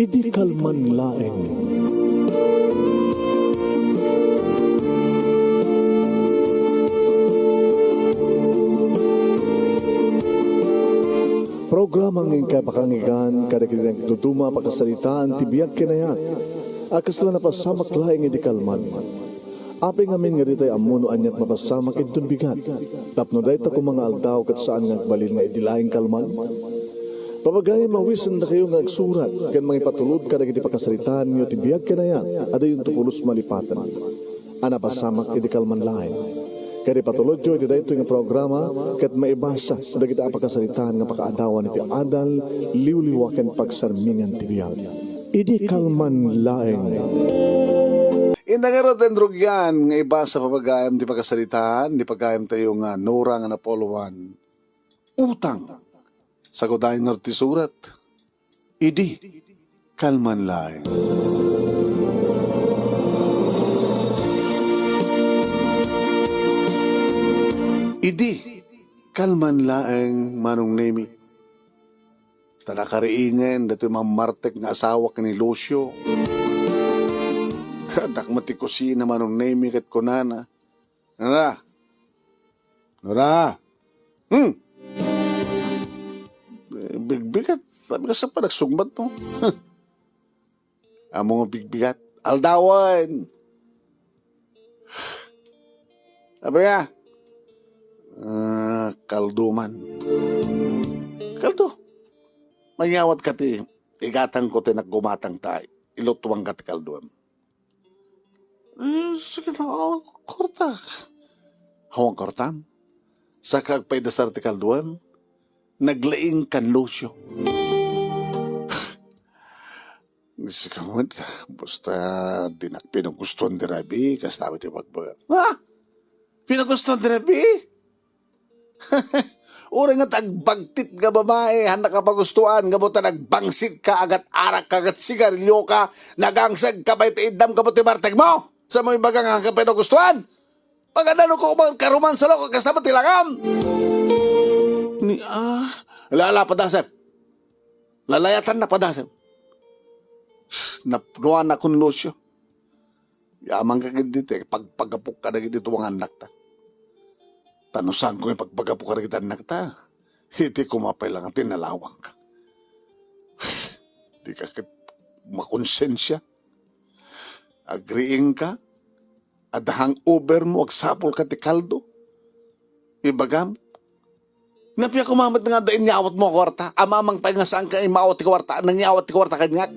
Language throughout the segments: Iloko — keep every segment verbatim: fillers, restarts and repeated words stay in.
Di kalman laeng. Programa nga inkay pakanggan kadagiti nagduduma a pakasaritaan ti biag ken ayat a kasla napasamak laeng idi kalman. Apay ngamin nga ditay ammo no aniat mapasamak inton bigat, tapno dayta koma nga aldaw ket saan nga agbalin nga idi laeng kalman? Papagayam, awisendakayo nga agsurat ken mangipatulod kadagiti pakasaritaanyo ti biag ken ayat a dayonto pulos malipaten a napasamak idi kalman laeng. Ket ipatulodyo iti daytoy nga programa ket maibasa dagiti a pakasaritaan nga pakaadawan iti adal, liwliwa ken pagsarmingan ti biag. Idi kalman laeng. Inda ngarud, Enrog, yan nga ibasa, papagayam, ti pakasaritaan ni pagayamtayo nga Nora nga napoloan, Utang. Sagudayo ngarud ti surat. Idi kalman laeng. Idi kalman laeng, Manong Nemi. Ta nakariingen datoy mammartek nga asawa ken ni Lucio. Addak met ti kusina, Manong Nemi, ket kunana, "Nora! Nora! Hmm! Eh, bigbigat, sabi ka sa pa, nagsungbat mo." Ammo nga bigbigat. Aldawen! Sabi nga, "Ah, kaldo man." "Kaldo? Mangyawat ka ti igatang ko ti naggumatang ta ilutuang ka ti kaldoem." "Eh, sige na, awan ko kwarta." "Awan kwartam? Saka agpaidasar ti kaldoem, naglaing kan Lucio." Sika met, basta dinak pinagustuan ti rabii, kasta met ti pagbaga. Ha? Pinagustuan ti rabii? Uray nga agbagtit nga babae, han nakapagustuan, gapu ta nagbangsit ka, agat arak ka, agat sigarilyo ka, nagangseg ka pay ti iddam gapu ti bartek mo? Sa mo ibaga nga ka pinagustuan? Pagkadano ko man karuman sa loko, kasta met ti langam? Ni, ah, lala, padasem. Lalayatan na padasem. Napnuan na kun Lucio. Yaman ka gid diti, pagpagapok ka dagiti tuang annakta. Ta no saan ko ipagpagapok ka dagiti annakta, iti kumapay lang ti nalawang ka. Di ka ket makonsensia. Agriing ka, adda hangover mo, agsapul ka ti kaldo. Ibagam, napia kumamet nga adda inyawat mo a kwarta. Amamang pay nga saan ka imaw ti kwarta, nangyawat ti kwarta kaniak.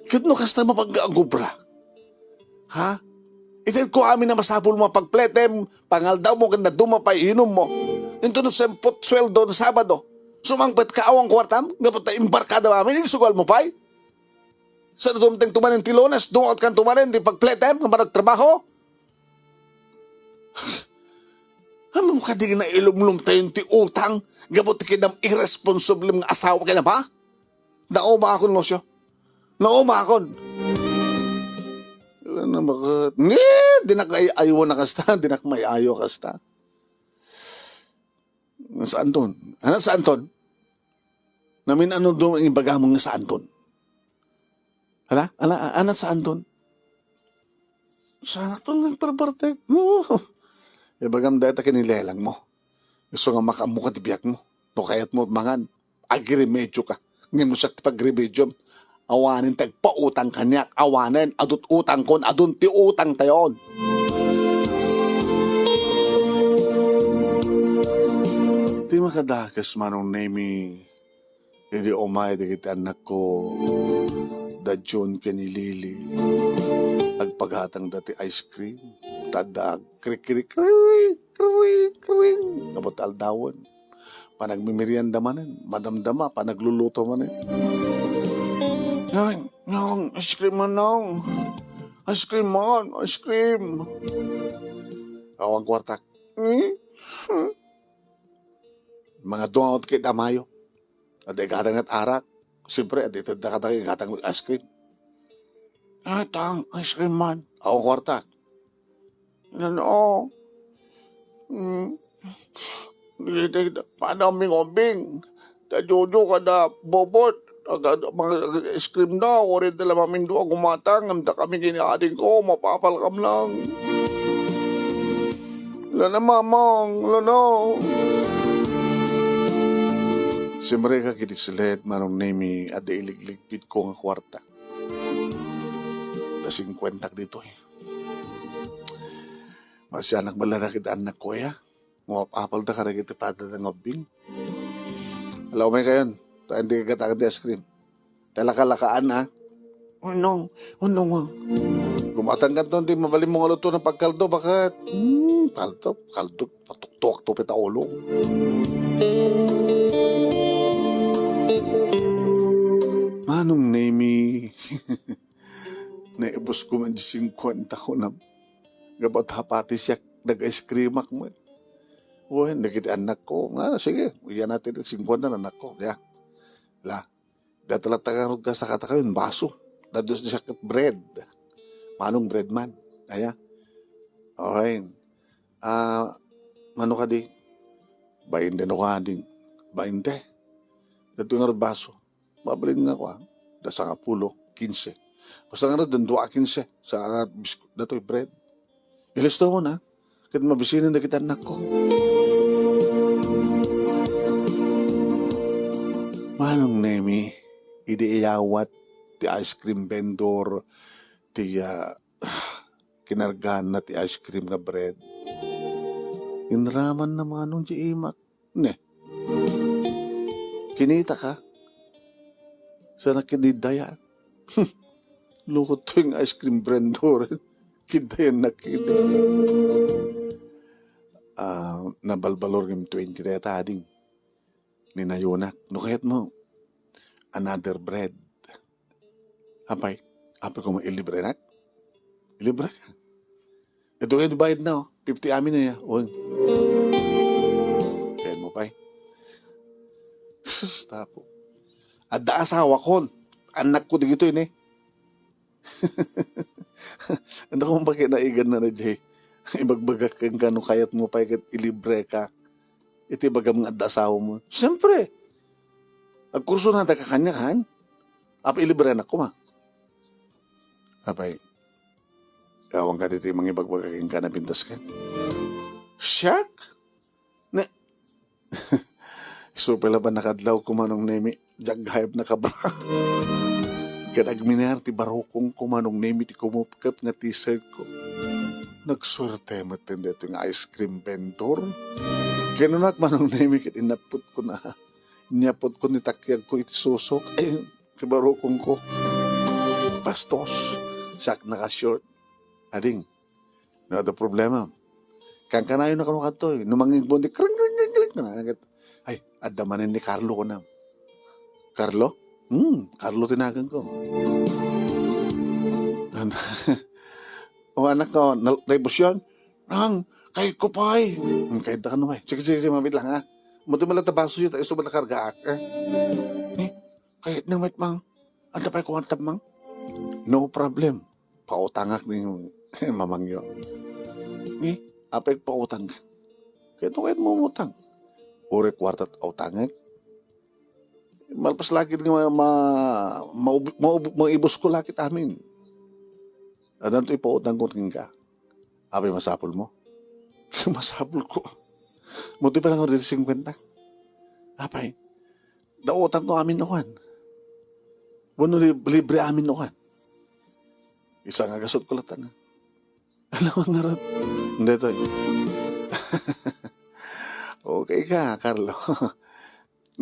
Ket no kasta mapag-agubra, ha? Ited ko amin a masapul mo a pagpletem, pangaldaw mo, ken naduma pay inum mo. Inton no sempot sueldo no Sabado, sumangpet ka awan kwartam, gapu ta imbarkada amin, insugal mo pay? Sa dumteng tumanen ti Lunes, dumaot kan tumanen ti pagpletem nga managtrabaho? Ammom kadi nga nailumlom tayon ti utang gapu ti kinam-, irresponsablem nga asawa ken ama? Naumakon, Lucio. Naumakon. Ano, bakit? Ni, dinak ay-, aywan a kasta, dinak may ayo kasta. Saanton? Ano, saanton? Namin-ano do ang ibagam nga saanton? Hala? Ala, a-, ano, saanton? Saan ton nagparbartek? Oo. Ibagam dayta ken ni lelang mo. Isu nga makaammo ka ti biag mo. No kayat mo mangan, agremedio ka. Ngem no siak ti pagremediom, awanen ti agpautang kaniak, awanen, adut utangkon, adun ti utang tayon. Ti makadakes, Manong Nemi, idi umay dagiti annakko, da June ken ni Lily, agpagatangda ti ice cream. Ta adda krik-krik, kring, kring, kring. Gapu ta aldawen. Panagmimerienda manen, madamdama, panagluluto manen. Nang, nang, ice cream man, nang. Ice cream man, ice cream. Awan kuartak. Hmm? Mga duangot ket amayo. Adda igatang ket arak. Siyempre, adda itedda kadagiti igatang ice cream. Ay, tang, ice cream man. Awan kuartak. Ano? Hmm. Dagiti, paano, Umbing-umbing? Da Jojo kada Bobot. Aga, mga ice cream daw, uri da la mamindua gumatang, ngem dakami ken ni adingko, mapapalkam lang. Lana, Mamang, lana. Simrek iti slet, Manong Nemi, adda iligligpitko nga kuarta. Da singkuentak ditoy. Masianak met laeng dagiti annakko, ya. Mapapalda kadagiti padada nga ubbing. Ala, umaykayon. Ta, indi kagatan ti ice cream. Ta laka-lakaan, ha? Unong, unong, ah. Gumatang kanto, indi mabalinmo nga luto nga pagkaldo, baket? Hmm, kaldo, kaldo, patuktuak to pita ulo. Manong Nemi. Naibusko man di singkuenta ko na. Gabat hapati siak, nag-ice cream ak met. Wen, dagiti annakko. Nga, sige, iyan natin ti singkuenta nga annakko. Ya. La, data latta nga rod ka sakata kayon, baso. Dadus di sakit bread. Manong bread man. Aya. Okay. Ah, mano kadi? Bainte no kadi. Bainte. Datoy nga rod baso. Mabalin nga kua, da sangapulo, kinse. Basta nga dua kinse sa biskut datoy bread. Ilisto mo na, ket mabisinen dagiti annakko. Manong Nemi, idi iyawat ti ice cream vendor, ti, ah, kinargaanna ti ice cream nga bread. Inraman na manong di imak. Ne. Kinita ka? Sa nakididaya. Lukot to yung ice cream vendor. Kidayan na kidi. Ah, nabalbalor ng twenty na yata, ading. Ninayonak. No kayat mo, another bread. Apay, apay ko mailibre nak? Ilibre ka. Ito kayo bayad na, oh. Fifty amin na ya. Oh. Kaya mo pa'y. Sus, tapo. Adda asawa kon. Anak ko digito yun eh. Ano kung pakinaigan na na, Jay? Ibagbagak kang kano kayat mo pa'y kat ilibre ka. Iti bagam nga adda asawa mo. Siyempre. Agkurso na da ka kanya, kan? Apa ilibre anak ko, ma? Apay, awan ka dito'y mangibagbaga kenka, napintas ka? Siak? Ne, supay laban nakadlaw ko, Manong Nemi, jaghayap na kabra. Ket agminer ti barukong ko, Manong Nemi, ti kumupkep nga t-shirt ko. Nagsuerte met ten dito nga ice cream vendor. Kinunak, Manong Nemi, ket inapot ko na. Inyapot ko ni takyag ko iti susok. Ay, ti barukong ko. Bastos. Siak naka-short. Ading, no, adda problema. Kankanayon na kano kadtoy. No mangigbon di kring, kring, kring, kring. Ay, adda manen ni Carlo ko na. Carlo? Hmm, Carlo tinagan ko. O anak ko, nal-, naibos yun? Ang, kayat ko pa eh. Hmm, kayat da kano eh. Sige, sige, sige, mabit lang ha. Muti mo lang tabaso yun, tayo subad na kargaak eh. Eh, kayat na met mang. Anta pa'y kuwarta mang? No problem. Pautangak ni mamangyo. Ni, apay pautang ka? Kaya to kayo mumutang. Uri kwarta at utangak. Malpas lagi nga ma, ma, maub, maub, maibos ko lakit amin. Adan to ipautang ko tingka. Apay masapul mo? Masapul ko. Muti pa lang ako dito singkwenta. Apay, dautang ko amin no kan. Wano lib-, libre amin no kan. Isa nga gasot ko latan. Alam mo nga ron. Hindi to. Okay ka, Carlo.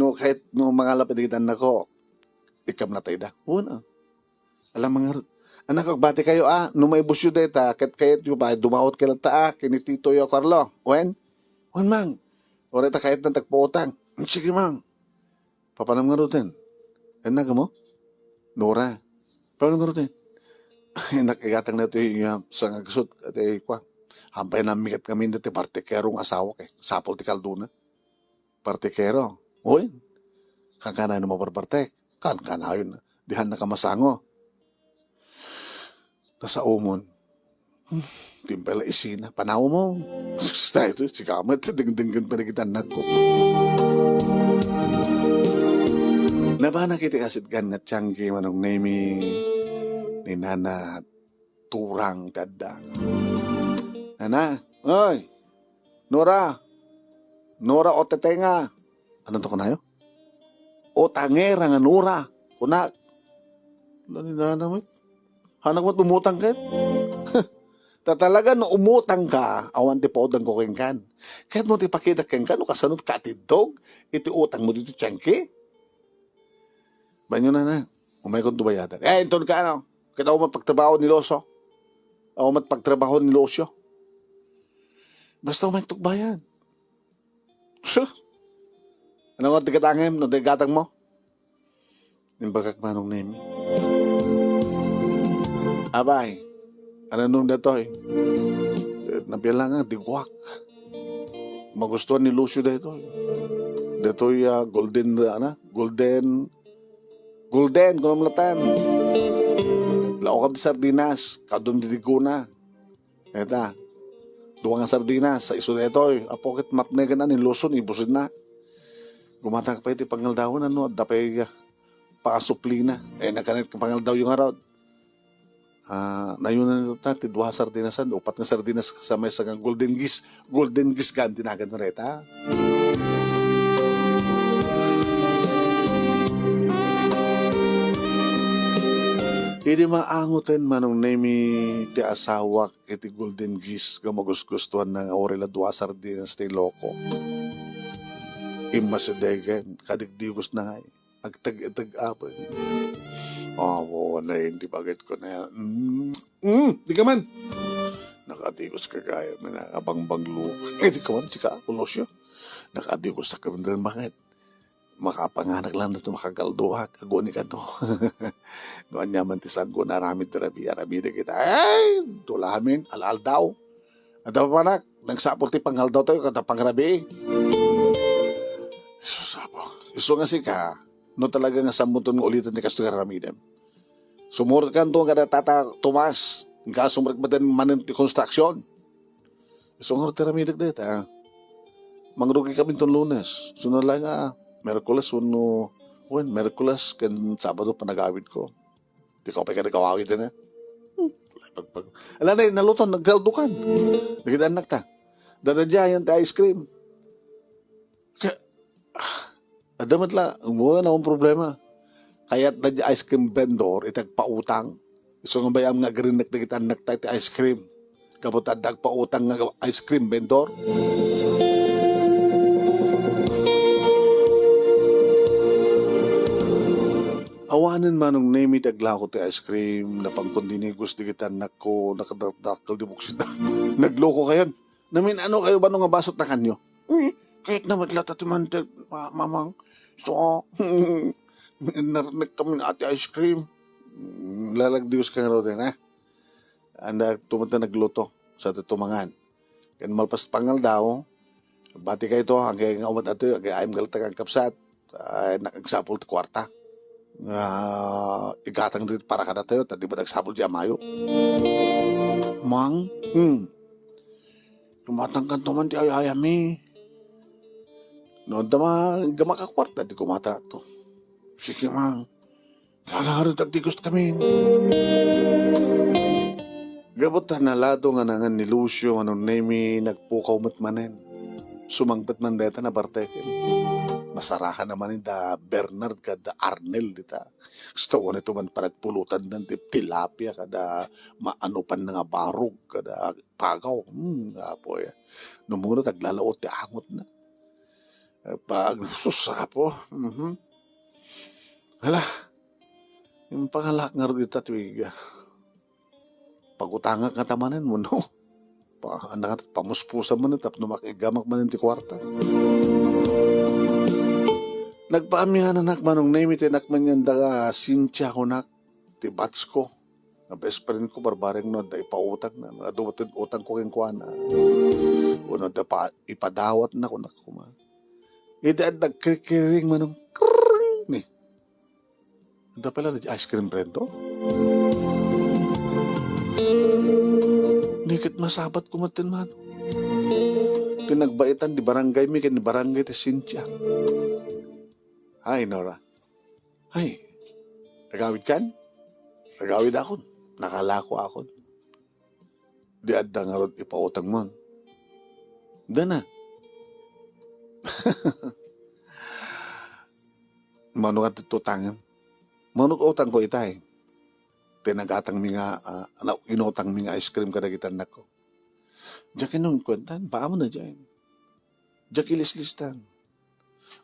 No, kahit no mangalap digitan na ko, ikam na tayo da. Una. Alam mo nga ron. Anak, agbati kayo, ah. No maibusyo deta, kahit kayat yu pa, dumawat kayo ta, ah. Kinitito yo, Carlo. Wen? Wen, mang. Ora ta kayat na tagpautang. Sige, mang. Papanam nga ruten. Ennak mo? Nora. Papanam nga ruten. Ennak igatang na ito yung, ah, sangagsot at, eh, kwa. Hampay na migat kami na ti partikero nga asawa kay. Sapol ti kaldo na. Partikero. Uy, kankanayon mo parpartek. Kankanayon. Dihan na kamasango. Nasaumon. Hmm, timpay la isina. Panaw mo. Basta ito, si Kamat, dingdinggan pa na kita anak ko. Nabanak iti kasidkan nga tiangki, Manong Nemi, ni Nana Turang ti adda. Nana, oy! Nora! Nora o Tetenga! Anonto kunayo? O tangera nga Nora! Kunak. Ala ni Nana met. Hanak met umutang ket. Ta talaga no umutang ka, awan ti paudangko kenkan. Ket mo ti pakita kenka no kasano ka atiddog iti utangmo ditoy tiangki. Banyo na na. Umaykon to bayadan. Eh, inton ka, ano? Ket awan met pagtrabaho ni Loso. Awan met pagtrabaho ni Lucio. Basta umayk to bayad. Sure. Ano nga ti gatangem no ti gatang mo? Imbagak, Manong Nemi. Abay, ano nung datoy? Eh, nabialangan, diguak. Magustuhan ni Lucio daytoy. Daytoy, ah, golden, ah, ana, golden, golden, kunam latan. Laokab ti sardinas, kadum di diguna. Eta, dua nga sardinas, sa isu daytoy. Apo ket mapnegan ni Lucio, ibusin na. Gumatak pa iti pangaldawan, ano, adda pay, ah, pangasuplina. Eh, nagkanit ka pangaldaw yung araw. Ah, nayunan ita ti dua nga sardinasan, upat nga sardinas sa maysa nga golden gis-, golden gisgan ti nagan reta. Idi maangoten, Manong Nemi, ti asawak iti golden gis nga magusgustuan na nga uray la dua nga sardinas ti iloko. Immasidegen, kadigdigos na ngay. Agtag-, agtag-apen. Awo, na, hindi bagay ko na yan. Mm, mm, di ka man. Nakadigos ka gaya, may nakabangbanglo. Eh, di ka man, sika, Colosio. Nakadigos sa kamindran, bakit? Makapanganak lang na ito, makagalduhak. Aguni ka to. No, anya man ti saggo na aramid, rabi, aramid kita. Ay, tulamin, al-aldaw. Adda pa, anak, nagsapul ti pangaldaw tayo, kada pangrabii. Jesus, apo. Isu nga sika, no talaga nga sammuton nga ulitan ti kastoy nga aramidem. Sumurot kanto kada Tata Tomas, nga sumurot manen ti construction. Isu nga ti aramidek dayta. Mangrugi kami ton Lunes. Sunod lang nga, Merkules, uno, wen, Merkules, ken Sabado, panagawid ko. Di ka pa ka nagawawid na. Hmm, pag, pag, ala na, naluton, naggaldukan. Naging anak ta. Dadajayan ti ice cream. Ka, adda met la, wala na akong problema. Kayat da di ice cream vendor, iti agpautang. Isu nga bayam nga agrinek dagiti anak ta iti ice cream. Kapot adda agpautang nga ice cream vendor. Awanen Manong Nemi ti aglako ti ice cream, napangkon dinigos dagiti annakko, nakadakdakkel di buksitda. Nagloko kayon. Namin-ano kayo ba no nga basot na kanyo? Uy, kahit na matla ta ti manted, ma-, mamang. So, narinig kami na ati ice cream. Mm, lalagdios ka nga raw din, ha? Anda, tumata nagluto sa tumangan. Kan malpas pangal daw, bati kayo to, ang kaya nga umat ato, ang kaya ayam galata kang kapsat. Ay, nakagsapul ti kuarta. Nga igatang dagiti para kadatayo, ta di ba nagsapul ti amayo? Mang, hmm. Lumatang kanto man ti ayayami. No, adda ma-, gamaka kuarta, di kumata to. Sige, Mang. Sararit agdigos kami. Gapu ta nalado nga nangan ni Lucio, Manong Nemi, nagpukaw met manen. Sumangpet man dayta nabarteken. Masarakan na manen da Bernard kada Arnel dita. Kasta wani to man panagpulutan dan ti tilapia kada maano pan nga barog kada pagaw. Hmm, apo ya. Numuna taglalaot ti angot na. Eh, pag, sus, apo. Mhm. Hala. Yung pangalak nga rugita tuwiga. Pagutangak nga tamanen mo, no? Pa, anak, pamuspusan man tapno makigamak man ti kuarta. Nagpaamianak Manong Nemi ti anak man yan da Cynthia kunak ti batch ko. Nga best friend ko, barbareng no, adda ipautang na, nga dumated utang ko kenkuana. Uno, adda pa, ipadawat na kunak kuma. Iti adda krikiring Manong, krrrring, ni. Adda pala di ice cream brand to? Ni ket masabat ko met ten, Manong. Ti nagbaitan di barangay mi ken di barangay ti Cynthia. Ay, Nora. Ay, agawidkan? Agawidakon. Nakalakoakon. Di adda ngarud ipautangmon. Dana. Mano nga ti utangem? Mano't utangko itay. Ti nagatangmi nga, ah, na-, inutangmi nga ice cream kadagiti annakko. Diak inkuentan, baamon a diay. Diak ilislistan.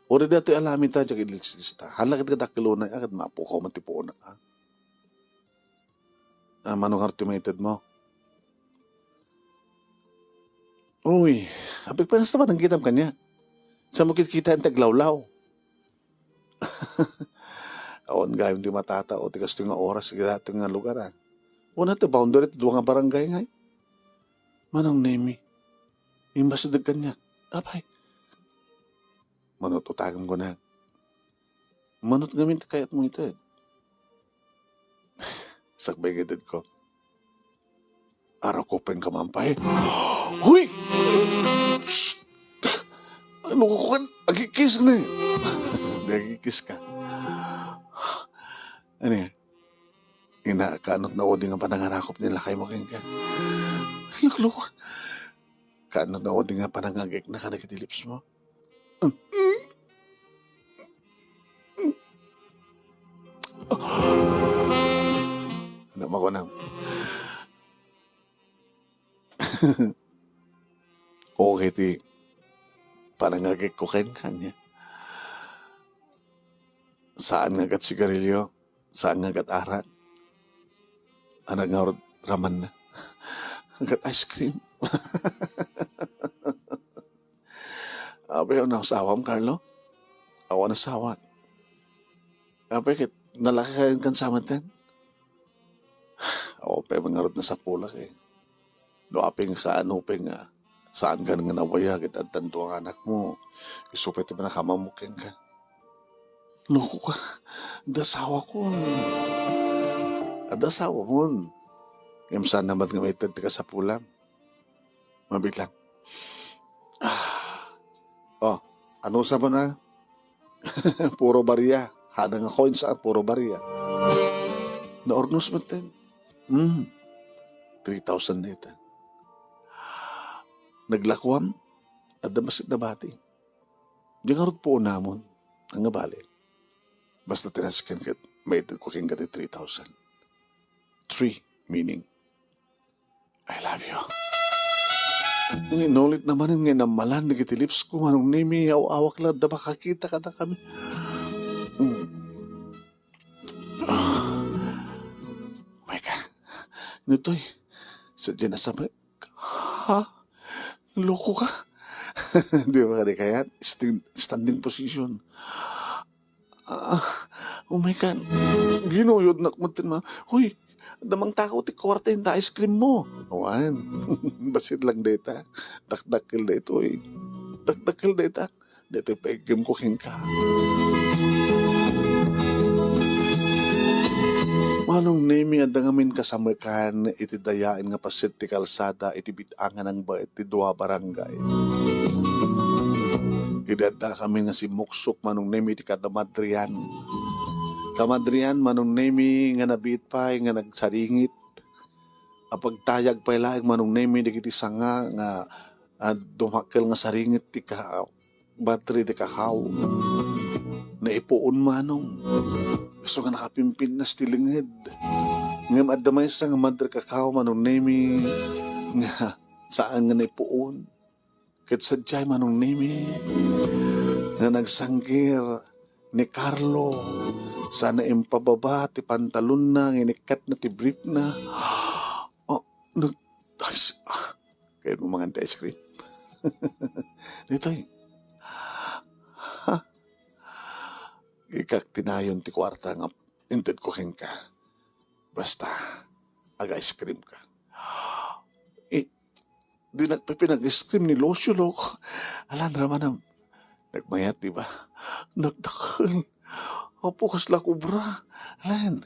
Uray daytoy alamita, diak ilislista. Hala ket kadakkel unay, a, ket mapukaw man ti puonak, a. Ah, mano ngarud ti maitedmo? Uy, apay, panasta ba nangkitam kaniak? Saan mo kitkitaen ti aglawlaw? Awan gayam ti matata o ti kastoy nga oras iti daytoy nga lugar, a. Una ti boundary ti dua nga barangay ngay. Manong Nemi, imbasideg kaniak. Apay, mano't utangem kunak. Mano't ngamin ti kayatmo ited. Sakbay nga itedko. Arakupenka man pay. Huy! Psst! Ano ko kan? Agikis ni. Di agikis ka. Ano yan? Ina, kaanot naudi nga panangarakup ni lakaymo kenka? Ay, nagloko. Kaanot naudi nga panangagik na kadagiti lips mo? Ano, makunam? Okay ti panangagik ko kenka, ania. Saan nga gat sigarilyo? Saan nga gat arak? Ania ngarud ramanna? Gat ice cream. Apay, awan asawam, Carlo? Awan asawak. Apay, ket nalaka ka ken sa metten? Awan pay ngarud nasapulak, eh. No apay nga kaano pay nga saan ka nga nabayag iti addan dua nga anakmo, isu pay ti panakamammo kenka. Loko ka. Adda asawakon. Adda asawakon. Ngem saan na met nga maited ti kasapulam. Mabiit lang. Ah. Oh, ano sa mo na? Puro barya. Hada nga coins, ah, puro barya. Naurnos metten. Hmm. Three thousand dayta. Naglakuam, adda bassit nabati. Di ngarud puonamon. Ania bale? Basta ti nasken ket maited ko kenka ti three thousand. Three, meaning, I love you. Inulit na manen nga inammalan dagiti lips ko, Manong Nemi, aw-awak la adda makakita kadakami. Mm. Ah. May ka. Ania toy? Sadiay a sabali. Ha? Loko ka? Di ba ka di kayat? Sting-, standing position. Ah, oh my God. Ginuyodnak metten, ma. Hoy, adda mangtakaw ti kuarta iti ice cream mo. Awan. Bassit lang dayta. Dakdakkel daytoy. Dakdakkel dayta. Daytoy paiggem ko kenka. Manong Nemi, adda ngamin kasamekan iti dayaen nga paset ti kalsada iti bit-angan a nangbaet ti dua barangay. Idi addakami nga simmuksok, Manong Nemi, ti kadamadrian. Kamadrian, Manong Nemi, nga nabiit pay nga nagsaringit. Apagtayag pay laeng, Manong Nemi, dagiti sanga nga, ah, dumakkel nga saringit ti ka-, battery ti kakao. Naipuon, Manong. Isu nga nakapimpinnas ti linged. Ngem adda maysa nga madre kakao, Manong Nemi, nga saan nga naipuon. Ket sadiay, Manong Nemi, nga nagsanggir ni Carlo, sana impababa ti pantalonna nga inikkatna ti briefna. Oh, nag-, ay, s-, ah, kayatmo mangan ti ice cream? Ditoy. Ha? Ikak ti nayon ti kuarta nga intedko kenka. Basta, aga-ice cream ka. Eh, di nagpipinag-ice cream ni Lucio, loko. Alan, ramanam. Nagmayat, di ba? Nagdakkel. Apo, kasla kobra. Alan.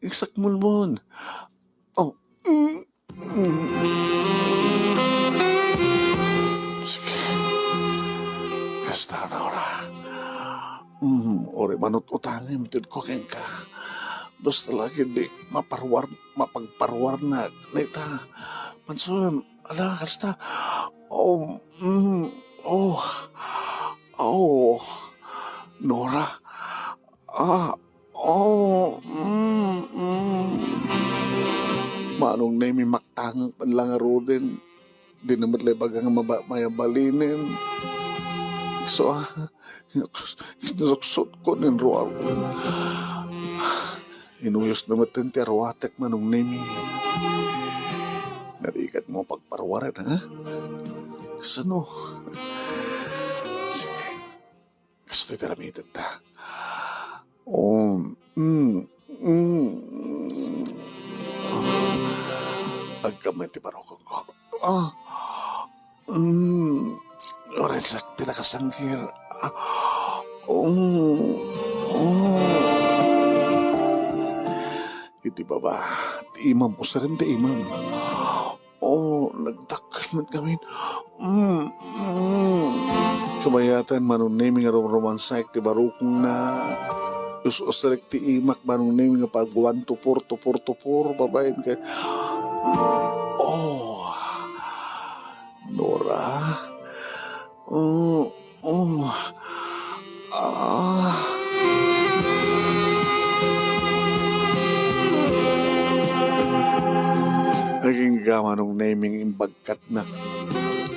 Isakmulmon. Oh. Mm. Sige. Kasta na ora. Mm, uri manut-uta. Angem, itedko kenka. Basta la ket di maparwar-, mapagparwarnak. Neta, Manson, ala, kasta. Oh, mm, oh, oh, Nora. Ah, oh, mm, mm. Manong Nemi, maktangek man lang ngaruden. Di na met la ibaga nga maba-, mayabalinen. So, ah, inuks-, inuksot ko nin ruar. Inuyos na met ti aruatek, Manong Nemi. Narigat mo pagparwaran, ha? Kasano? Sige. Kastoy ti aramidenta. Oh, mm, mm. Agkamay ti barukongko. Ah, mm. Oras ti nakasangkir. Ah, mm, mm. Iti baba, ti imam, usarem ti imam. Oh, nagdakkel met ngamin. Mm, mm. Kabayatan, Manong Nemi, nga rumrumansaek ti barukongna. Us-usarek ti imak, Manong Nemi, nga pag-one to four, to four, to four, babaen kay. Oh, Nora. Oh, oh. Ah. Agingga, Manong Nemi, nga imbagkatnak.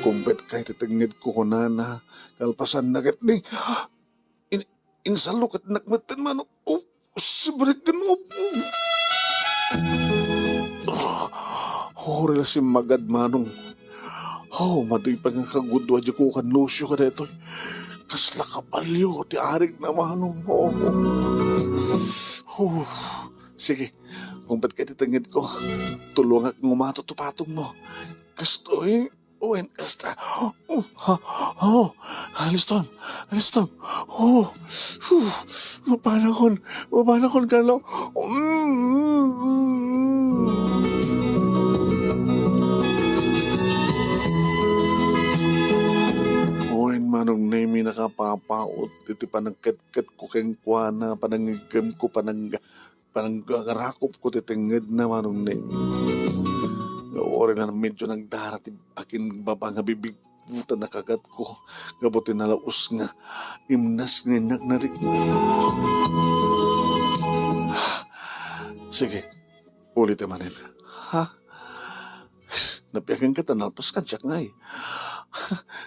Kumpet kay ti tengngedko, kunana. Kalpasanna ket ni, in-, insalukatnak metten, Manong. Oh, sibrek ken, oh, oh. Ah, huri la simmagad, Manong. Oh, madi pay nga kagudua diay kukan Lucio kadaytoy. Kasla kabalio ti arigna, Manong. Oh. Oh. Sige, kumpet kay ti tengngedko. Tulongak nga umato ti patongmo. Kastoy, wen, kasta. Oh, ha, oh. Alistom, alistom. Oh, hu, mapanakon, mapanakon, Carlo. Mm, mm, mm. Wen, Manong Nemi, nakapapaut iti panangketketko kenkuana, panangiggemko, panangga-, pananggarakopko ti tengngedna, Manong Nemi. Nga uray la medyo nagdara ti akinbaba nga bibig, ta nakagatko, gapu ti nalaus nga imnas nga innak narik-. Sige, ulita manen. Ha? Napiagen ka ta nalpas ka, Jack, ngay.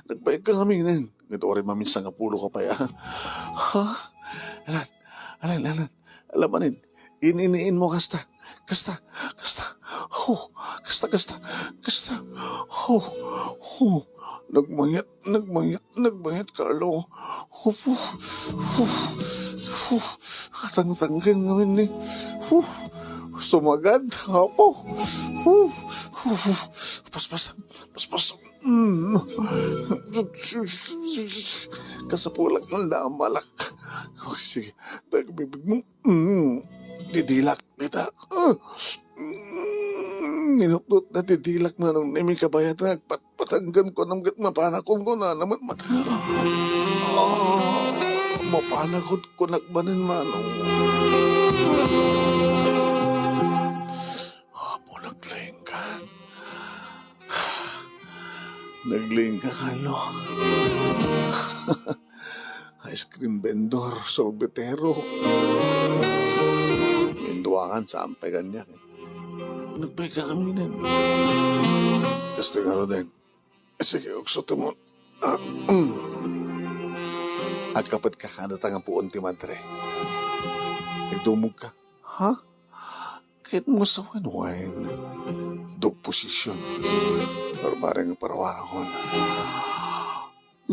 Nagbayag ka ngamin. Ket uray maminsan nga pulo ka pay, ah. Ha? Alan, alan, alan. Alamanen, in-iniin mo kasta. Kasta, kasta. Ho, kasta, kasta. Kasta. Ho, ho. Nagmayat, nagmayat, nagmayat, Carlo. Ho, ho, ho. Katangtangken ngamin ni. Ho. Sumagad, apo. Ho, ho, ho. Paspas, paspas. Mm. Kasapulak nga namalak. Oh, sige, dagbibig mo. Mm. Didilak, kita. Ah. Mm. Ninutnot na didilak, Manong Nemi, kabayatan nga agpatpatanggan ko, nam ket mapanakon ko na naman. Ah. Mapanakon ko nagbanen, Manong. Apo, naglaing ka. Naglaing ka, Carlo. Ice cream vendor, sorbetero. Induangan, saan pay kaniak, eh. Nagpay ka kami nen. Kastoy ngaruden. Sige, uksotem. Ah, mm. Agkapet ka kada ta nga puon ti madre. Nagdumog ka. Ha? Ket mo sa wenwen. Dog position. Barbareng parawarakon.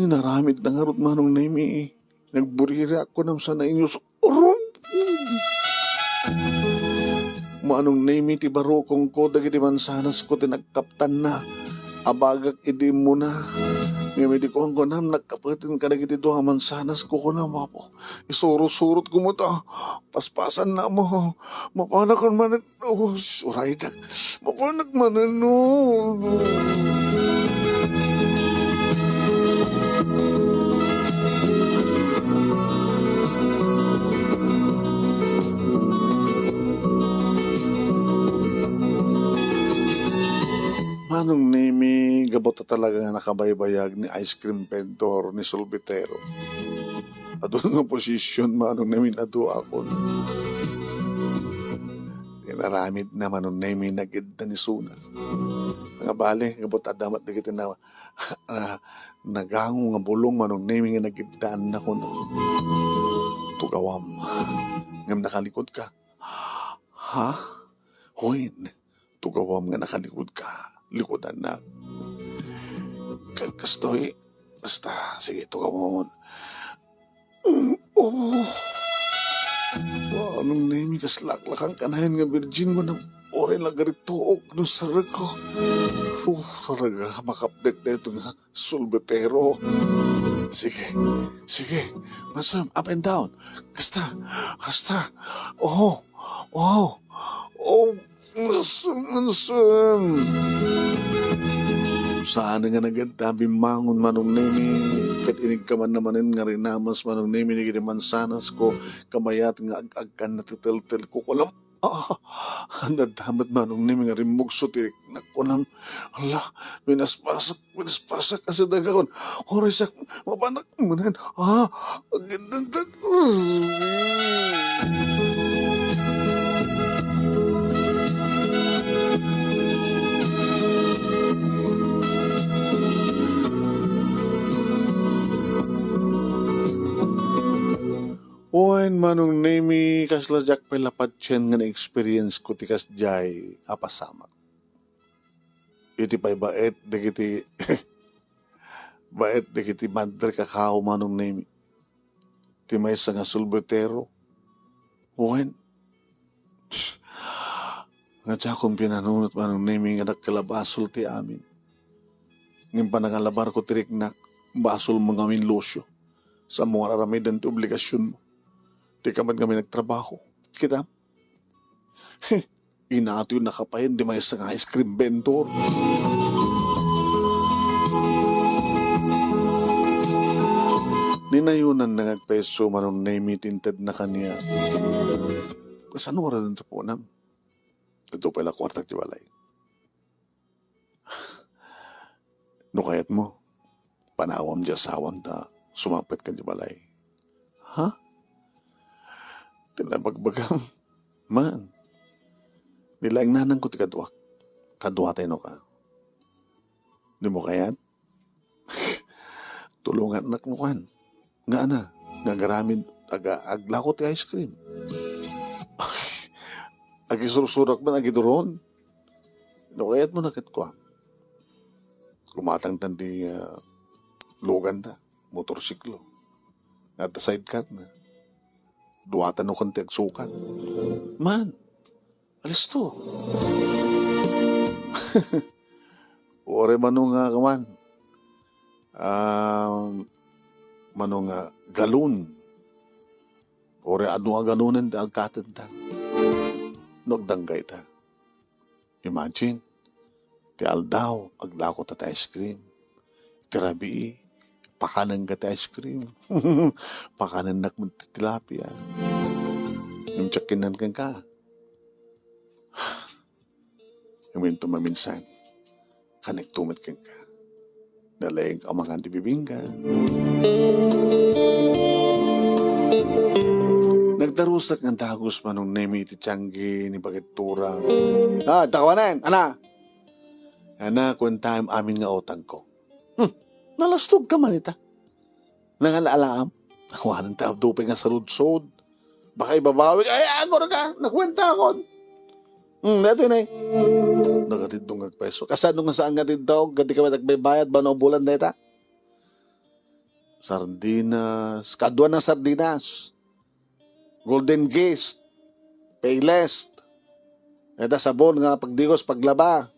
Inaramid na ngarud, Manong Nemi. Nagbuririak kunam sana inyus. Urum! Manong Nemi, ti barukongko dagiti mansanasko ti nagkaptanna. Abagak idi immuna. Ngem idi kuan kunam, nagkapeten kadagiti dua a mansanasko, kunam, Apo. Isurot-surot ko met, ah. Paspasan na mo. Mapanakon manen. Oh, suraydak. Mapanak manen, no. Manong Nemi, gapu ta talaga nga nakabaybayag ni ice cream vendor ni Solbitero. Adu nga posisyon, Manong Nemi, adu akon. Inaramid na, Manong Nemi, nagidda ni Suna. Nga bale, gapu ta adda met dagiti na, na, nagango nga bulong, Manong Nemi, nga nagiddaanna kuno. Tugawam. Ngem nakalikod ka. Ha? Hoy, tugawam nga nakalikod ka. Likodannak. Ka-, kastoy. Basta, sige, tugawam. Mm, oh. Manong Nemi, kas laklakang kanayon nga virgin mo na oray lagarituok no sareko. Fu, talaga, makapdek na ito nga Solbitero. Sige, sige. Masem, up and down. Kasta, kasta. Oh, oh, oh. Masem, masem. Saan nga nagad-, bimmangon, Manong Nemi. Ket inigkaman na manen nga rinamas, Manong Nemi, dagiti mansanas ko, kamayat nga ag-agkan natiteltel ko. Kunam, ah, nadamot, Manong Nemi, nga rimmugso ti riknak. Kunam, ala, minaspasak, minaspasak, asa dagaon. Oray sak, mapanak manen. Ah, agdandan. Wen, Manong Nemi, kasla diak pay la patien nga na-experience ko ti kasdiay a pasamak. Iti pay baet dagiti, baet dagiti madre kakao, Manong Nemi. Ti maysa nga Solbitero. Wen, nga diakon pinanunot, Manong Nemi, nga dakkel a basol ti amin. Ngem panangalabar ko ti riknak, basol mo ngamin, Lucio. Saan mo nga aramiden ti obligasion mo. Dika met ngamin nagtrabaho. Kita? Inatoy nakapayen di maysa nga ice cream vendor. Ninayonan na nga agpayso, Manong Nemi, ti intedna kaniak. Kasano nga raden ti punam? Adu pay la kuartak ti balay. No kayatmo, panawam ti asawam ta sumangpet ka di balay. Ha? Ti nabagbagam. Man, nilaing nanangko ti kaduak. Kaduatay no ka. Di mo kayat? Tulongannak no kan. Nga ana, nga agaramid, aga-, aglako ti ice cream. Agisursurak man, agiduron. No kayat mo na ket kua. Kumatangtan ti, ah, lugan ta, motorsiklo. Nga adda sidecar na. Duatan no kan ti agsukat. Man, alisto. Ore mano nga kaman. Ah, mano nga galon. Ore adu nga galonen ti agkatenta. No agdanggayta. Imagine, ti aldaw, aglako ta ti ice cream. Ti rabii, pakanenka ti ice cream. Pakanennak met ti tilapia. Ngem tiakkenan kenka. Ngem inton maminsan, kanekto met kenka. Nalaing amangan ti bibingka. Nagdarusak nga dagus, Manong Nemi, ti tianggi ni Bagettura. Ah, tawanen, ana? Ana, kuentaem amin nga utangko. Hmm, nalastog ka man ita. Nangalaalaam. Awanen ti abdupay nga saludsod. Baka ibabawik, ay, agor ka, nakuentakon. Hmm, dito yun eh. Nagatiddong agpeso. Kasano nga saan nga tiddog, gadi ka matagbaybayad, bano bulan deta? Sardinas, kaduan na sardinas. Golden Gist, Payless, ita sabon nga pagdigos, paglaba,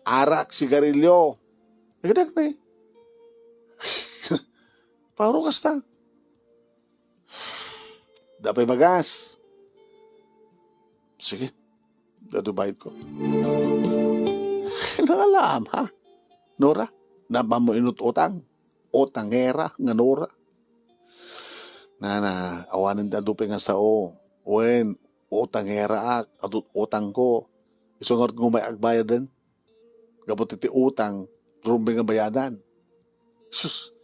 arak, sigarilyo. Nagdagmay. Paro kasta. Dapay bagas. Sige. Dadu bayad ko. Nangalaam, ha? Nora, napa mo inut-utang? Utangera nga Nora. Nana, awanen ti adu pay nga sao. Wen, utangera ak, adut utang ko. Isu ngarud nga umay agbayaden. gapu iti utang, rumbeng nga bayadan. Sus,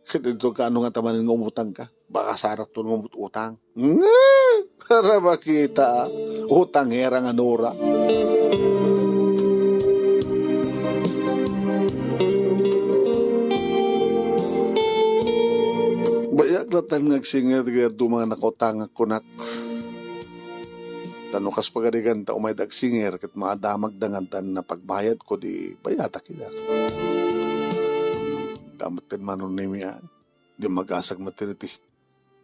ket ito kaano nga tamanen nga umutang ka? Baka sarat to nga umut-, utang. Nga! Para makita, utang era nga nura. Bayak latan nga agsinger, di kaya dumang nakautang kunak. Tano kas pagarigan ta umay dagsinger ket maadamag da nga dan na pagbayadko di bayadak ida. Damat ken Manong Nemi a, di magasag met iti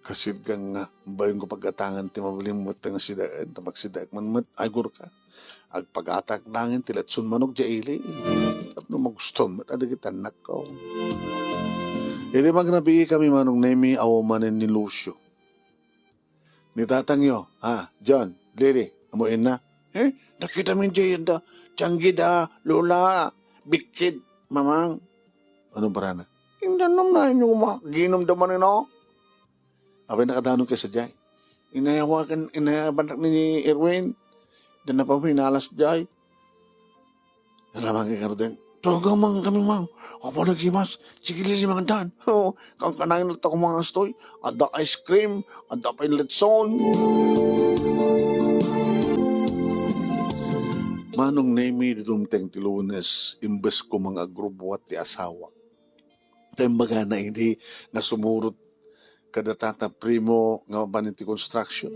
kasidgan nga balinko pagatangan ti mabalin met nga sidaen ta magsidaek man met ay gurka. Agpagatak nangin ti letson manok di ili. Tapno magusto met a dagiti annakko. Idi magrabii kami Manong Nemi, awan manen ni Lucio. Ni tatangyo, ha, John, Lily, ammo inna? Eh, nakita min jay yanda, tianggi da, lola, bikkid, mamang. Ano barana? Indanom na inyo ma, ginom da man ino. Apay nakadanon kay sadiay? Inayawagan, inayabanak ni Erwin. Dan na pa minalas jay. Nalamangi nga ruden. Talaga, mang, kami, mang. Apo na gimas. Sige, lili, mangan dan. Oo, kankanayon latta ko mga astoy. Adda ice cream, adda pay letson. Manong Nemi, di dumteng ti Lunes, imbes ko mga agrubuat ti asawa. Ta imbagana idi nga sumurot kada tata Primo nga mapan iti construction.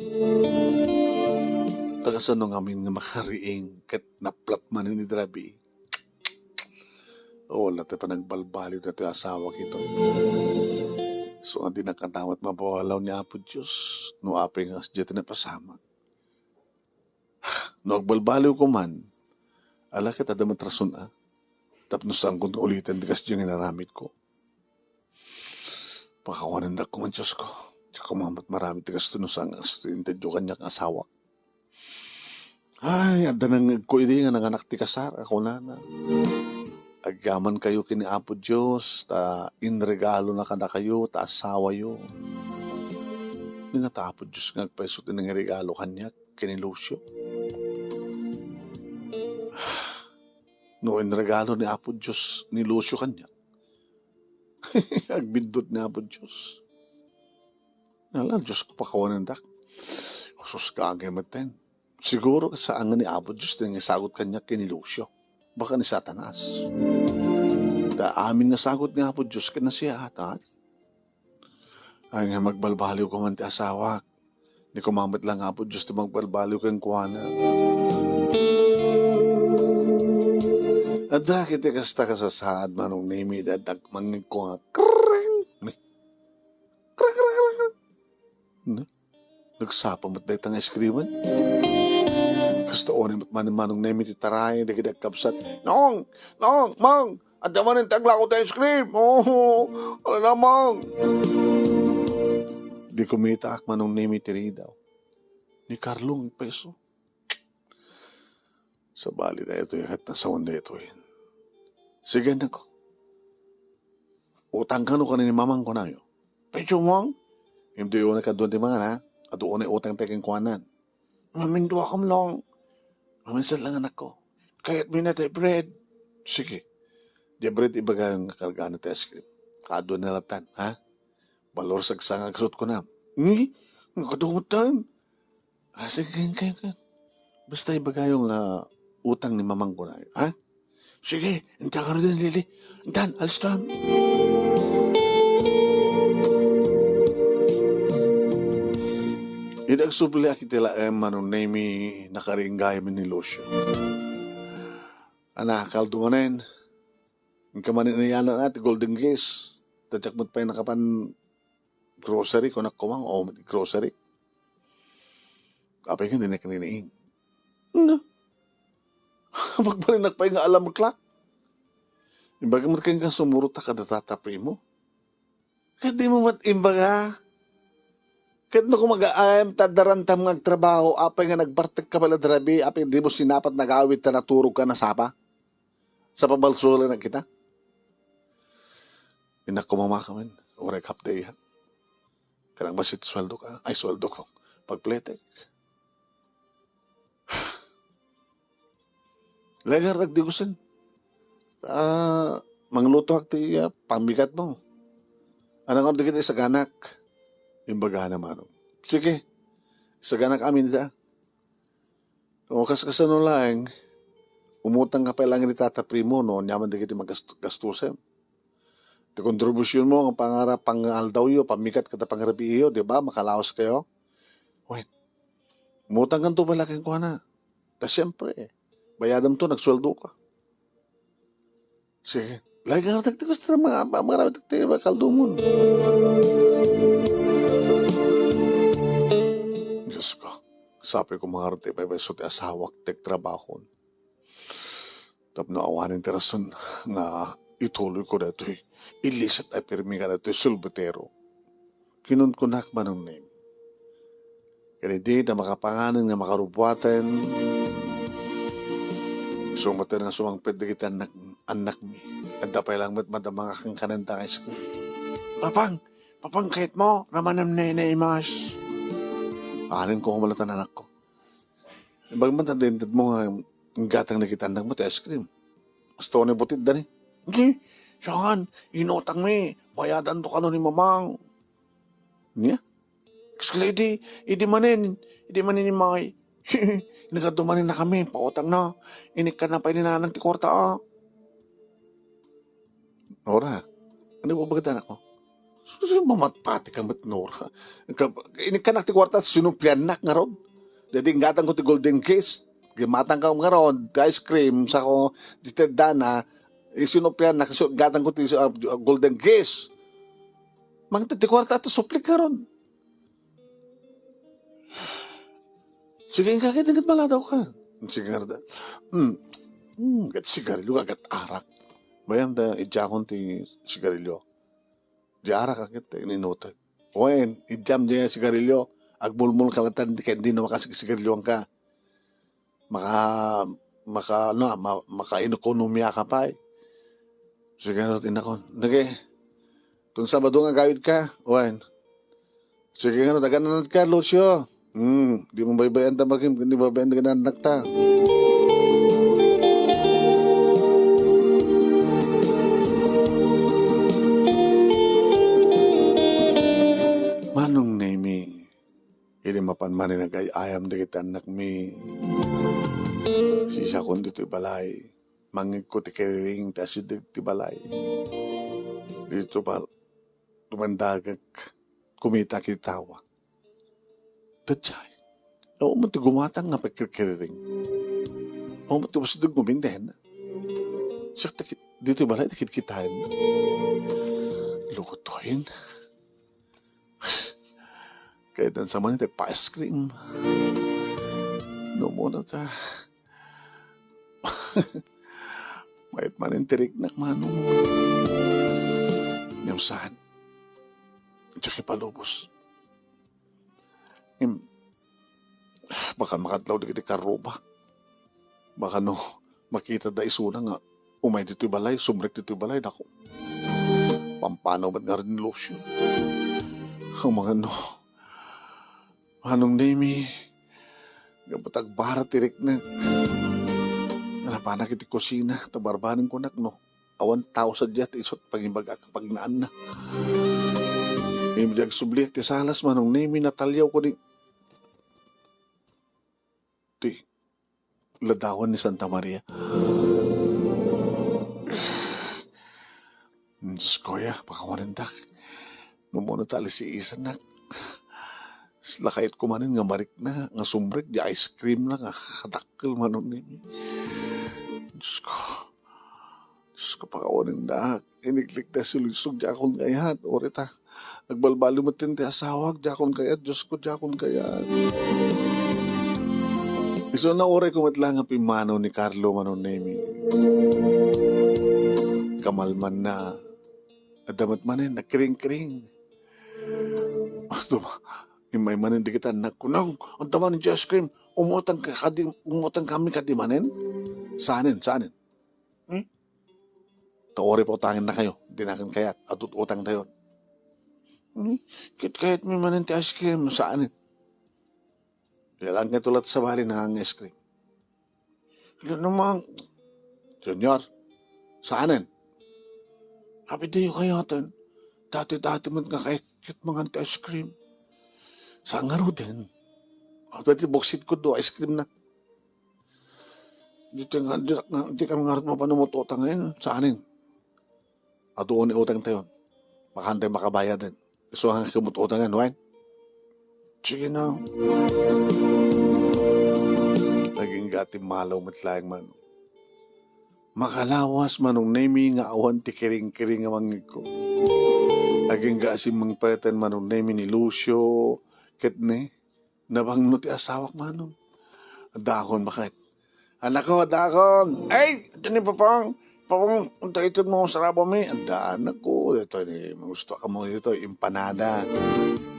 Ta kasano ngamin nga makariing ket naplat manen ni Drabi? O, wala ti panagbalbaliw datoy asawa kito. So, nga di nakadawat mapawalaw ni Apo Dios, no apay nga kasdiay ti napasamak. No agbalbaliwko man, ala ket adda met rason a, tapno saanko nga uliten ti kasdiay nga inaramidko. Pakawanendak koma, Diosko. Diak koma met maramid ti kasto no saan nga kasto ti intedyo kaniak nga asawa. Ay, adda nangngegko idi nga nanganak ti kasar, a kunana. Agyamankayo ken ni Apo Dios, ta inregalona kadakayo, ta asawayo. Ni nga ta Apo Dios nga agpayso ti nangiregalo kaniak, ken ni Lucio. No inregalo ni Apo Dios ni Lucio kaniak, agbiddut ni Apo Dios. Ala, Diosko, pakawanendak. Sus, kaagay metten. Siguro ket saan nga ni Apo Dios ti nangisagut kaniak ken ni Lucio. Baka ni Satanas. Ta amin nga sagut ni Apo Dios ket nasiyaatan. Ay nga, magbalbaliwko man ti asawak. Ni koma met lang Apo Dios ti magbalbaliw kenkuana. Adda ket ti kasta kasasaad, Manong Nemi, da-, da-, mangngegko nga, "Krrreng!" Ni, "Krrreng, krrreng, krrreng!" Ni, nagsapa met dayta nga ice cream-en. Kasta unay met man ni Manong Nemi ti taray dagiti agkabsat. "Nong! Nong! Mang! Adda manen ti aglako ti ice cream! Oh, ala na, Mang!" Di kumitaak, Manong Nemi, ti ridaw. Ni Carlo nga peso. Sabali daytoy ket nasawen daytoy. Sige, annakko. Utang kano ken ni Mamang, kunayo. Peso, Mang? Imdi unay kaduan ti mangan, ha? Adu unay utang tayo kenkuanan. Maminduakam lang. Maminsan lang, annakko. Kayatmi na ti bread. Sige. Di bread, ibagayon nga kargaan ti ice cream. Kaduan na latan, ha? Balor sagsa nga agsut ko na. Ni? Nga kadungot tayo. Ah, sige, sige, sige. Basta ibagayo nga utang ni Mamang, kunayo, ha? Sige, inta ka rin, Lili. Intan, alis ka. Idi agsubli a kiti laeng, Manong Nemi, nakariing gayam ni Lucio. Ana, kaldo manen. Inka manen inayanan a ti Golden Geese. Ta diak met pay nakapan grocery, kunak koma, o, grocery. Apay nga, dinak niniing. Na. Magbalinak pay nga alamklak. Imbagam met kenka sumurot ta kada tata Primo. Ket di mo met imbaga. Ket no kumagaayam ta darantam nga agtrabaho, apay nga nagbartek ka pala darabi, apay di mo sinapat nagawid ta naturog ka nasapa? Sa pabalsulan na kita. Innak kumamakamin, uray half day, ha? Kanang basit sweldo ka, ay, sweldo ko. Pagpletek. Legar tagdigusen. Ah, manglutoak ti, ah, pammigatmo. Ania nga dagiti isaganak? Imbagana Manong. Sige, isaganak amin ita. O, kas-, kasano laeng, umutang ka pay laeng iti Tata Primo no aniaman dagiti magas-, gastusem. Ti kontribusionmo nga pangara-, pangaldawyo, pammigat ket pangarabiiyo, di ba? Makalaos kayo. Wen, umutang kanto pay laeng kenkuana. Ta siempre, bayadamto, nagsueldoka. Sige. Laeng nga nagtagtagos ti mga, mga, mga kaldomon. Diyos ko, sabi ko, mangarte pay pay isu ti asawak, ti trabahon. Tapno awanen ti rason nga ituloy ko daytoy illicit a pirmi nga daytoy sulbutero. Kinunkunak Manong Nemi. Ken idi da makapanganen nga makarubuaten, sumangpet nga sumangpet dagiti annak-, annakmi. Adda pay laeng met madama nga kankanenda nga isu. "Papang! Papang, kayatmo? Ramanem ne, ne imas." Anen ko, humalatan anakko. Imbag man ta dintedmo nga inggatang dagiti annakmo ti ice cream. Basta ni butid da ni. Di, saan, inutangmi, bayadanto kano ni mamang. Nia? Kasla idi, idi manen, idi manen ni May. Nagadu manen na kami, pautang na. Inikkan na pay ni nanang ti kwarta, ah. Nora, ano ba bagay anak mo? Mamatpati ka met, Nora. Ka-, inikkanak ti kwarta, sinumpliannak ngarud. Dadi inggatang ko ti golden case. Gimatang ka ngarud, ti ice cream, sa ko, di tedana, isinumpliannak, so, inggatang ko ti, ah, golden case. Mangted ti kwarta, ta suplik ngarud. Sige, inka ket, ket maladaw ka. Sige nga da. Hmm. Hmm, ket sigarilyo, ket arak. Bayam ta, idiakon ti sigarilyo. Di arak, ket, inutek. Wen, idiam di sigarilyo. Agmulmul ka latan, ket di no makasigarilyoan ka. Maka-, maka-, ano, ma-, makaekonomia ka pay. Sige, no, tinakon. Nage, Tun Sabado nga agawid ka, wen. Sige nga, no, taga-anad ka, Lucio. Hmm, di mo baybayan ta magim, di baybayan ta anak ta. Manong Nemi, idi mapan manen agay-ayam dagiti annakmi, sisiakon ditoy balay. Mangngegko ti kiriring ti asideg ti balay. Dito pa, dumandagak, kumitak iti tawa. Tatay, awan man ti gumatang nga pagkirkiriring. Awan man ti asideg nga uminten. Siak ti kit-, dito balay ti kitkitaen. Lugutoyen. Kayatna sa manen ti agpa-ice cream. No, muna ta. Mayat manen ti riknak, Manong. Ngem saan. Diak ipalubos. Ngem, baka makadlaw dagiti karrubak. Baka no, makita da isuna nga umay ditoy balay, sumrek ditoy balay, naku. Pampanaw met ngarud ni Lucio. Amangan no, Manong Nemi, gapu ta agbara ti riknak. Napanak iti kusina, ta barbareng kunak no awan tao sadiay ti isu ti pangibagak pagnaanna. Ngem idi agsubliak ti salas, Manong Nemi, nataliawko ni ti ladawan ni Santa Maria. Diyos ko, ya, pakawanendak. Numuna ta alisiisannak. Lakayat ko manen nga marikna, nga sumrek, di ice cream na, nga kadakkel, Manong Nemi. Diyos ko. Diyos ko, pakawanendak. Iniklikda si Lucio, diakon kayat. Uray ta agbalbaliw met ti asawak, diakon kayat, Diyos ko, diakon kayat. Isuna uray ko met la nga pimmanaw ni Carlo, Manong Nemi. Kamalmanna, adda met manen, nagkiring-kiring. Adda ma-, immay manen dagiti annakko, "Nang, adda manen ti ice cream. Umutang ka kadi, umutang kami kadi manen?" Saanen, saanen? Hmm? Ta uray pautangennakayo, dinaken kayat, adut-utangtayon. Hmm? Ket kayatmi manen ti ice cream, saan? Iyalan nga tulat sa bali, nangang ice cream. Ket naman, Junior, Saanen. Apay diyo kayaten. Dati-dati met nga kay ket mangan ti ice cream. Saan ngaruden. Apay ti buksidko do ice cream na. Dito nga, di, nga, di kami ngarud mapanumot utangen. Saanen. Adu ni utang tayo. Baka antay makabayaden. Isu nga kumututangan, wen? Sige na. Agingga ti malaw met laeng, Manong. Makalawas, Manong Nemi, nga awan ti kiring-kiring nga mangngegko. Agingga a simmangpeten, Manong Nemi, ni Lucio, ket ni, nabangno ti asawak, Manong. Dakon, baket. Anakko, dakon. Ay, ito ni Papang. Papang, unta ito mo sarabami. Anda, anakko. Ito ni, gusto ka mo ito, empanada.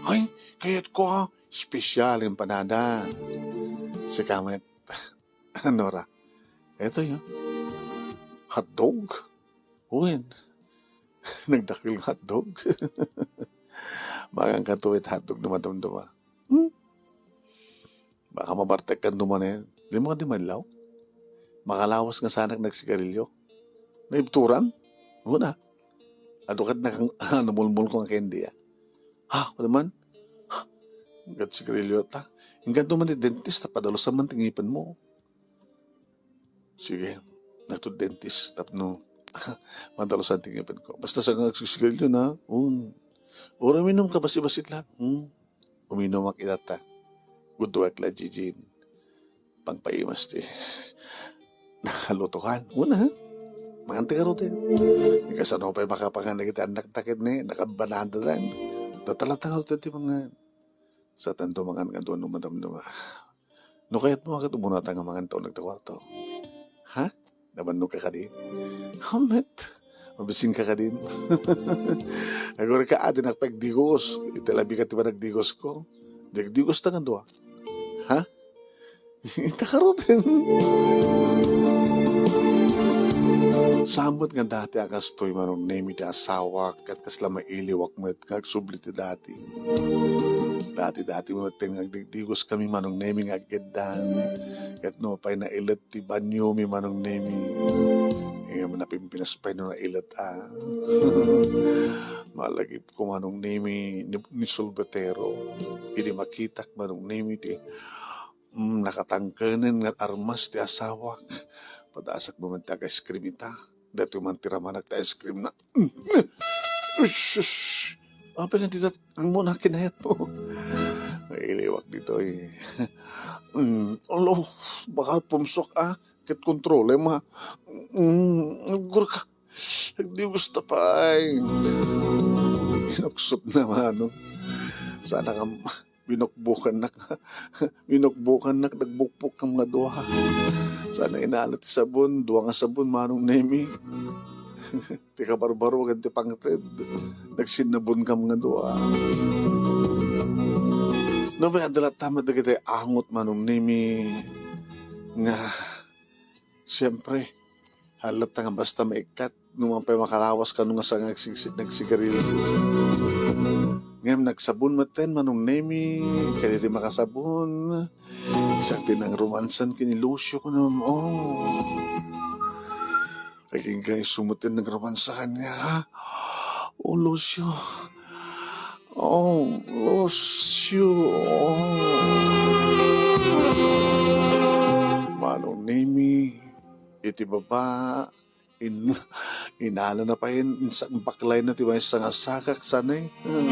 Ay, kayat ko, ah. Special empanada. Si Kamet. Ano ra? Ito yun. Hotdog? Uwin. Nagdakil nga hotdog. Mangan ka tuwit hotdog dumadumduma. Hmm? Baka mabartek kan dumanen. Di mo ka di madlaw? Makalawas nga sanak nagsigarilyo. Naibturan? Una. Adu ket nakang-, namulmol ko nga kendi, ah. Ha, ako naman? Gat sigarilyo ta. Inggan duman ti dentist, ta padalusan man ti ngipen mo. Sige, nato dentist, tapno madalusan ti ngipen ko. Basta sa nga agsisigarilyo na, um, ura minum ka basi-basit lang. Hmm. Uminom ak ita ta. Guduak la, Jijin. Pangpaimas ti nakalutokan. Una, ha? Mangan ti garuten. Kasano pay makapangan dagiti annak ta ket ni nakabanada lang. Tatalata nga ti mangan. Sa tanto mangan nga duan no madamdama. No kayat mo, agad umunata nga mangan taon nagta kwarto. Ha? Nabannog ka kadi? Hamet. Mabisin ka kadin. Agora ka, adi nakapagdigos. Iti labi ka ti panagdigos ko. Digdigos ta nga dua. Ha? Ita karoten. Samot nga dati a kastoy, Manong Nemi, ti asawak, ket kasla mailiwak met nga agsubli ti dati. Dati-dati met nga agdigdigos kami, Manong Nemi, nga aggeddan. Ket no pay nailet ti banyo mi, Manong Nemi. Ngem napimpinas pay no nailet, ah. Malagipko, Manong Nemi, ni, ni Sulbetero. Idi makitak, Manong Nemi, ti, mm, nakatangkenen nga armas ti asawak. Padasak mo man ti aga-ice cream ita. Datoy man ti ramanak ti ice cream na. Mm. Ush, ush. Apay nga dita mo na kinayat mo? Mailiwak ditoy. Mm, alo, baka pumsok, ah. Ket kontrolem, ah. Mm, agurka. Agdigos ta pay. Inuksot na, Manong. Sana kam-, binukbukannak. Binukbukannak, nagbukbok kam nga dua. Sana inala ti sabon, dua nga sabon, Manong Nemi. Ti kabarbaro ken ti pangted. Nagsinnabon kam nga dua. No, may adala ta met dagiti angot, Manong Nemi, nga, siempre, halata nga basta maikkat, no man pay makalawas kano nga saan nga agsigsi-, nagsigarilyo. Ngem nagsabon metten, Manong Nemi, kadi ti makasabon. Siak ti nangromansan ken ni Lucio kuno, oh. Agingga isu met ti nangromansa kaniak, ha? Oh, Lucio. Oh, Lucio. Oh. Manong Nemi, iti baba, in-, inala na pay, insa-, baklay na ti maysa nga sakak, sanay. Hmm.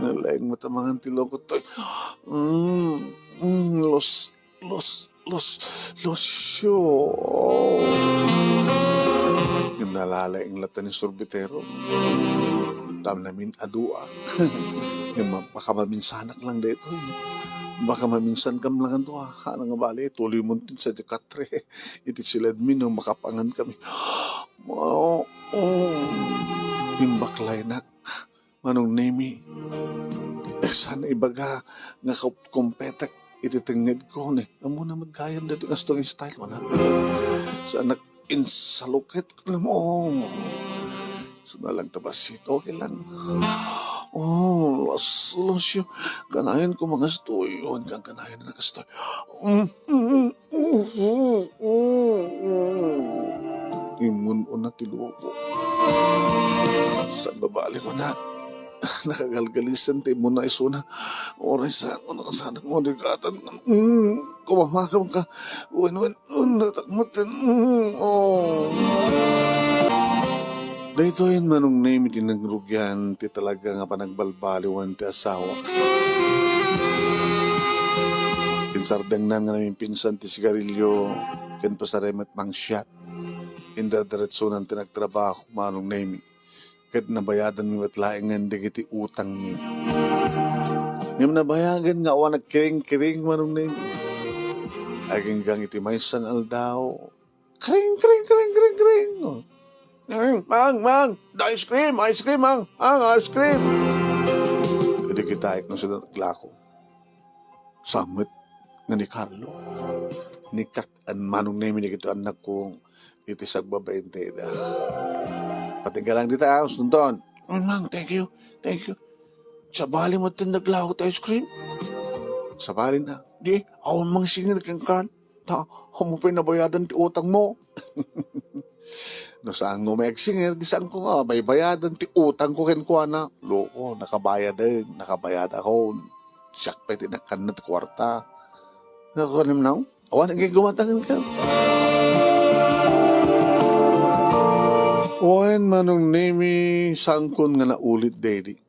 Nalaing matamangan ti lungkot, toy. Mm, mm, Lus-, Lus-, Lus-, Lucio. Ngem nalalaing latta ni Sorbetero. Tam namin adua. Ngem ma-, baka maminsanak lang daytoy. Baka maminsan kam lang adua. Ano nga bali, tuloy mo tin sa Dikatre. Iti siledmi no makapangan kami. Oh, oh. Imbaklay nak. Manong Nemi, eh, saan ibaga nga kup-, kumpetek iti tengngedko ni? Ammona met gayam daytoy nga style, mana? Saan nak insaluket, alam mo? Saan lang ta bassit, okay lang. Oh, Los-, Lucio, kanayon ko mangastoy, on kang kanayon na kastoy. Mm, mm, mm, mm, mm, mm. immun-una ti luko. Sagbabali ko na, nakagalgalisan ti immun-una isuna. Oray sa, ano ka sana mo, digatan. Mm, kumamagam ka. Wen, wen, wen, natakmat ka. Mm, oh. Daytoy, Manong Nemi, ti nagrugian ti talaga nga panagbalbaliwan ti asawa. Insardengnan nga namimpinsan ti sigarilyo ken pasarem met mangsiat. Indardiretsonan ti nagtrabaho, Manong Nemi, ket nabayadanmi met laengen dagiti utangmi. Ngem nabayagen nga awan agkiring-kiring, Manong Nemi. Aginggang iti maysa nga aldaw, kring, kring, kring, kring, kring. Mang, mang, mang, the ice cream, ice cream, mang, mang, ice cream. Idi kitaek no sida naglako. Sammet nga ni Carlo. Nikak-an, Manong Nemi, dagiti annakko iti sagbabain ti ida. Patinggalang dita, ah, usnonton. "Ay, mang, thank you, thank you." Sabali met ti naglako ti ice cream. Sabali na. Di, awan mang singer kenkan. Ta, amo pay nabayadan ti utang mo. No saan nga may agsinger, di saan ko nga baybayadan ti utang ko kenkuana. Loko, nakabayaden, nakabayad ako. Siak pay ti nakanna ti kuarta. Nakuanem na, awan ang gumatangan ka. Wen, Manong Nemi, sangkon nga naulit, dedi.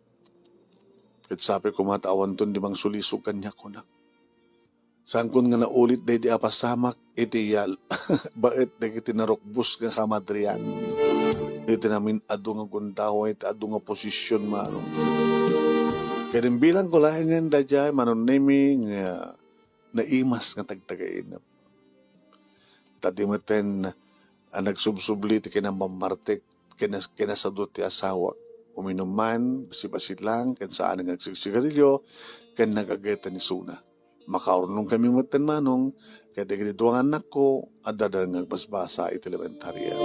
Ket sapay koma ta awanton di mangsulisog kaniak, kunak. Sangkon nga naulit daydi a pasamak iti yal-, baet dagiti narukbos nga kamadrian. Iti namin adu nga gundaway, iti adu nga posisyon, Manong. Ket imbilang ko laengen daydiay, Manong Nemi, nga naimas nga tagtagainep. Ta di metten a nagsubsubli ti kinamammartek, kinas-, kinasado ti asawak. Uminum man, basi-basi lang, ken saan nga agsigsigarilyo, ken nagageten isuna. Makaurnongkami metten, Manong, ket dagiti dua nga annakko, adda nga agbasbasa iti elementarya.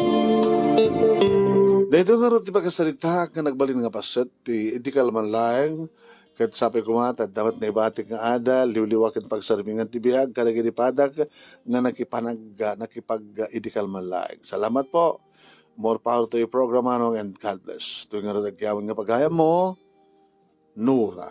Daytoy ngarud ti pakasaritaak nga nagbalin nga paset ti idi kalman laeng, ket sapay koma ta adda met naibatik nga adal, liwliwa ken pagsarmingan ti biag kadagiti padak nga nakipanag-, nakipag-, idi kalman laeng. Salamat po. More power to your program, Manong, and God bless. Toy ngarud agyaman nga pagayammo, Nora.